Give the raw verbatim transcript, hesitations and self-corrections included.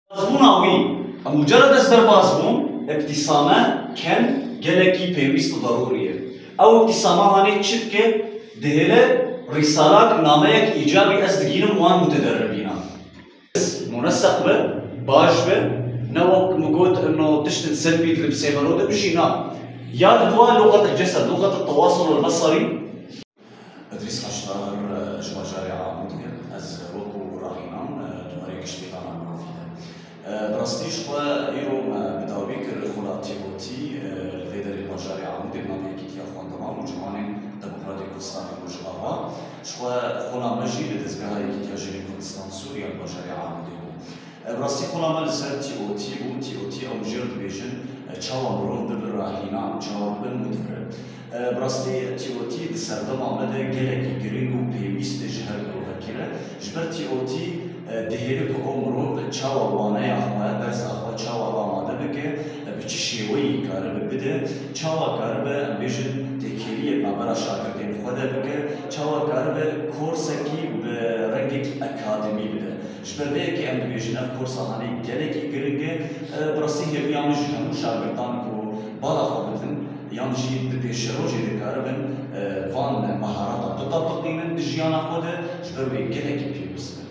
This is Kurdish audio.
Derbazbûna wî, mucerred ez derbaz bûm, îbtîsame ken gelekî pêwîst û derûrî ye. Ew îbtîsama hanê çi dike, dihêle rîsalak, nameyek îcabî ez digînim wan mutederribînan. Muneseq be, baş be, ne wek min got, ino tiştin selbî di libsê mero de bijî, na. Ya di dua luxet el cesed, luxet el tewasul el besarî, Îdrîs Haçdahir, e, ji bajarê Amûdê ye. Ez wekû rahînan, e, di warê giştpêdana mirovî de. E, bi rastî ji xwe îro me bi dawî kir xula T O T, e, li vê derê bajarê Amûdê bi navê Yekîtiya Xwendina û Ciwanên Demokratê Kurdistanê Rojava. Ji xwe xula me jî li dezgeha Yekîtiya Jinên Kurdistan Sûriya li bajarê Amûdê bû. E, bi rastî xula me li ser T O T bû. T O T ew jêr dibêjin, e, çawa mirov bibe rahînan, çawa bibe mutferib. E, bi rastî T O T di serdema me de gelekî giring û pêwîst e ji her mirovekî re. Ji ber T O T, e, dihêle ku ew mirov çawa waneya xwe, dersa xwe çawa amade bike, e, bi çi şêweyî karibe bide, çawa karibe, em bêjin, têkêliyek navbera şagirdên xwe de bike, çawa karibe korsekî bi rengekî akademî bide. Ji ber vê yekê em dibêjin ev korsa hanê gelekî giring e. E, bi rastî hêviya min ji hemû şagirdan ku bala xwe bidin, yan jî di pêşerojê de karibin, e, van meharata bitatbiqînin di jiyana xwe de, ji ber wê gelekî pêwîst in.